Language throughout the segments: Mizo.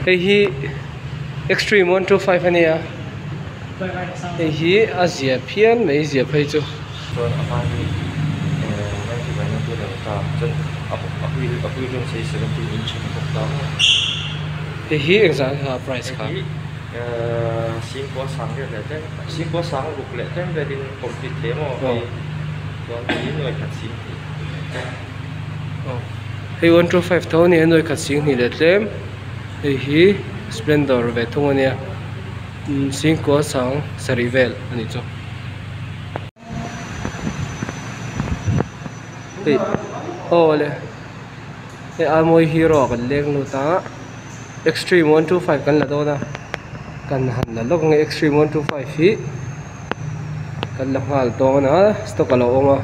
Hei hi Extreme 125 a nia. Hei hi a zia phian mai zia phei chu. Chuan a hma hi 90 by 90 a lo ta chuan a wheel a wheel rim hi 17 inch a ni bawk ta maw. Hei hi engzah nge a price kha? Hei hi singkua sang vel leh tlem singkua sang ruk leh tlem velin complete thei maw hei chuan hei hi nuai khat sing hnih leh tlem. Hei 125 tho a ni a nuai khat sing hnih leh tlem hei hi splendor ve thung a nia singkua sang sarih vel a nih chu. Hei aw le hei Almawi hero ah kan leng lut a extreme 125 kan la dawn a kan han la lawk ange extreme 125 hi kan la nghal dawn a stock a lo awm a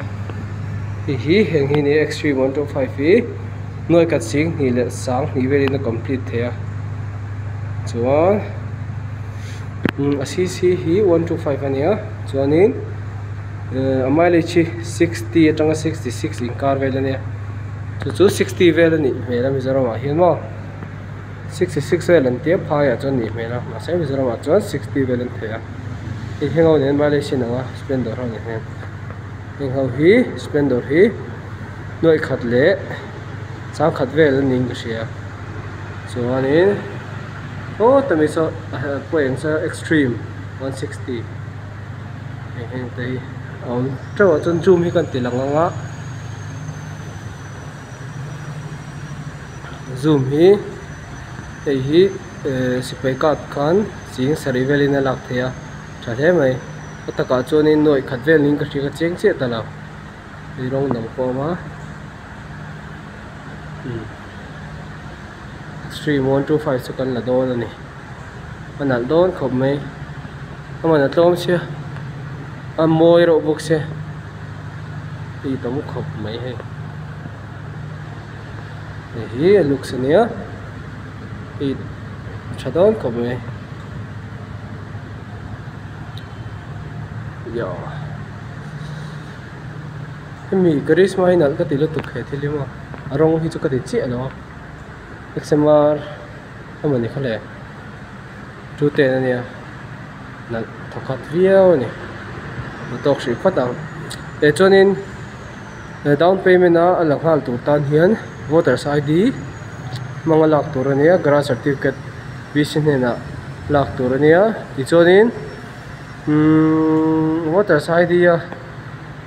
hei hi heng hi ni extreme 125 hi nuai khat sing hnih leh sang hnih velin a complete thei a chuan a cc hi 125 a ni a chuanin a mileage hi 60 atanga 66 inkar vel a nia chu chu 60 vel a nih hmel a Mizoram ah hian maw 66 vel an tia phaiah chuan nih hmel a mahse Mizoram ah chuan 60 vel an thei a hei heng ho nen mileage hi inang a splendor ho nen hian heng ho hi splendor hi nuaih khat leh changkhat vel a niin ka hria chuanin aw tami saw pawh eng saw extreme 160. Hei heng te hi a awm teuh a chuan zoom hi kan ti lang ang a zoom hi hei hi ehh sipai card khan ching sarih velin a lak theih a tha hle mai a takah chuanin nuaih khat vel niin ka hria ka chiang chiah ta lo hei rawng dang pawh a awm a umm extreme 125 chu kan la dawn a ni. A nalh dawn khawp mai a man a tlawm sia a mawi reuh bawk sia hei tam khawp mai hei hei hi a looks a nia hei tha dawn khawp mai hemi karizma hi nalh ka ti lutuk he thil hi maw a rawng hi chu ka ti chiah lo a xmr. Amawni kha le 210 ania nalh thawkhat viau a ni a tawk hrih phawt ang eh chuanin down payment a a la nghal tur tan hian voters id hmanga lak tur ania grass certificate VC hnenah lak tur ania tichuanin umm voters id a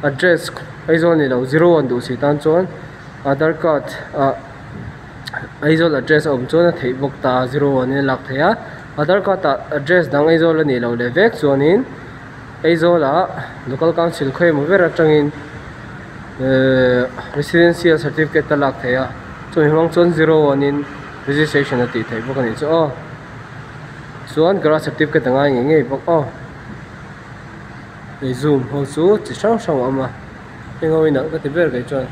address Aizawl ni lo zero an duh si tan chuan aadhar card ah. Aizawl address a awm chuan a theih bawk ta zero an in a lak theih a aadhar card ah address dang Aizawl a nih loh leh vek chuanin Aizawl ah local council khawi emaw ber atangin ehh residential certificate a lak theih a chumi hmang chuan zero an in registration a tih theih bawk a nih chu aw chuan grass certificate a ngai ngei ngei bawk aw hei zoom ho chu chi hrang hrang a awm a heng ho hi nalh ka ti ber kei chuan.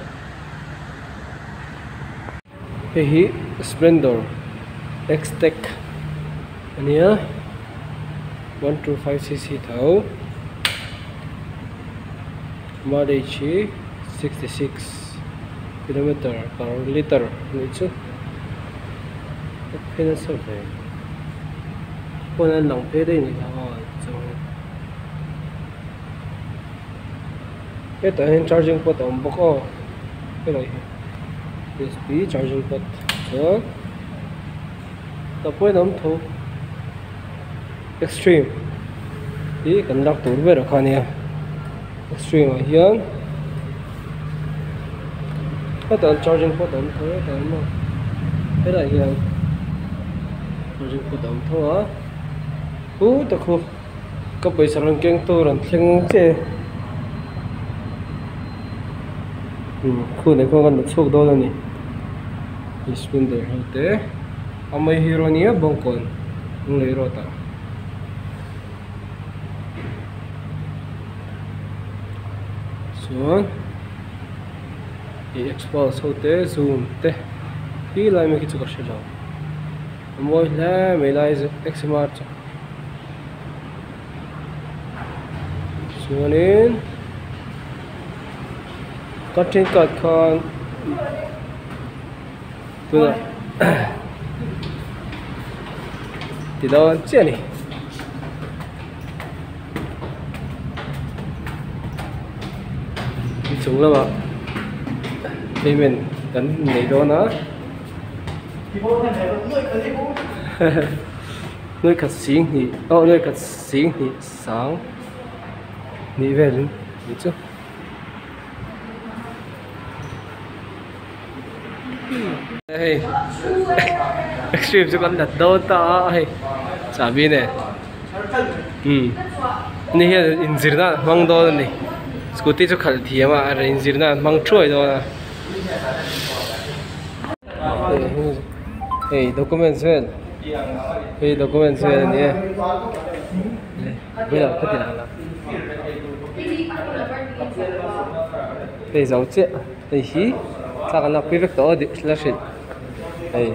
Hei hi splendor xtec a nia 125 cc tho mileage hi 66 kilometer per litre a nih chu a phei nasa ve pawn an lang phei daih a ni aw chuan hetah hian charging port a awm bawk aw helai hi usb charging port chuan tah pawhin a awm tho extreme hi kan lak tur ber kha ania extreme ah hian hetah charging port a awm tho hetah hian maw helaiah hian charging port a awm tho a khu ta khu. Ka pawisa rawn keng tur an thleng che khun ah khuan kan la chhuak dawn a ni splendor ho te a mai hero ania bawngkawn lunglei road ah chuan ih xpulse ho te zoom te khi lai mai khi chu ka hre lo a mawi hle mai lai xmr chu. Chuanin ka thenkhat khan tunah ti dawn chiah a ni. Inchung lamah payment kan nei dawn a nuai khat sing hnih aw nuai khat sing hnih sang hnih velin ni chu. Hei extreme chu kan la dawn ta a hei chahbi nen umm ni hian inzir nan a hmang dawn a ni scooty chu khalh thiam a a inzir nan a hmang thuai dawn a hei documents vel hei documents vel a ni e hei zo chiah. Hei hi thla kan lak pui vek tawh a dik la hrilh hei.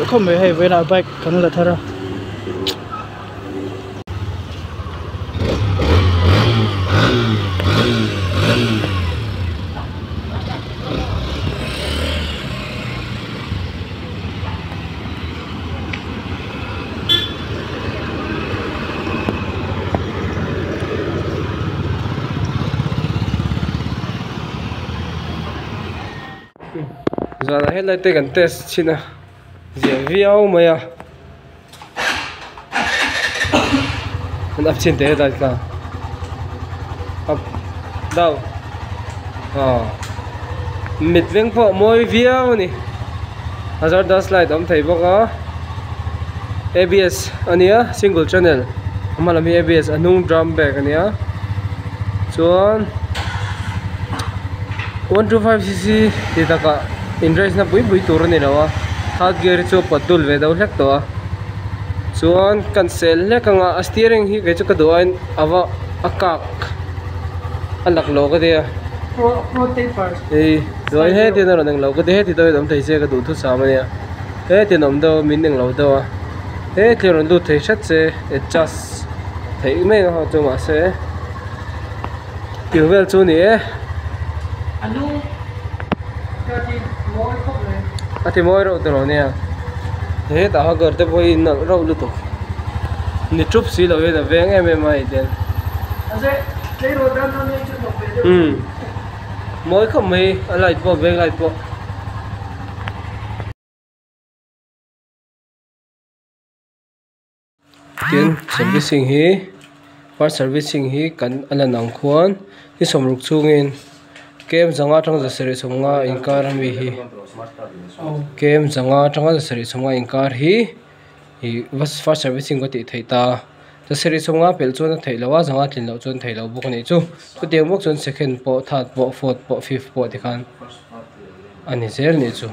Khawp mai hei vawiinah bike kan la thar a. Zanah hetlai te kan test chhin a ziah viau mai a. An up chin teh helai tla up down aw mit veng pawh a mawi viau a ni hazardous light a awm thei bawk a abs a nia single channel a hma lam hi abs a hnung drum brake a nia chuan 125 cc ti takah in race na pui pui tur a ni lo a third gear hi chu a pawt dul ve deuh hlek tawh a chuan kan sel hlek ang a a steering hi kei chu ka duh aiin a va a kak a lak lo ka tia hei chuan hetiang a rawn englo ka tia heti deuhin awm thei se ka duh thusam a nia hetiang awm deuh a min englo deuh a hetiang rawn lut thei hret se adjust theih mai ang chu mahse Tih vel chu a ni e. A ti mawi reuh tawh nia. Hetah kha kawr te pawh hi nalh reuh lutuk. Ni thup si lo hian a veng em em a hei ten. Umm mawi khawp mai a light pawh veng light pawh. Tin servicing hi first servicing hi kan a lan ang khuan ni sawmruk chhungin kem zanga atanga zasarih sawmnga inkar ami hi kem zanga atanga zasarih sawmnga inkar hi ih first servicing ka tih theih ta zasarih sawmnga pelh chuan a theih loh a zanga tlin loh chuan theih loh bawk a nih chu chutiang bawk chuan second pawh third pawh fourth pawh fifth pawh tikhan a ni zel a nih chu.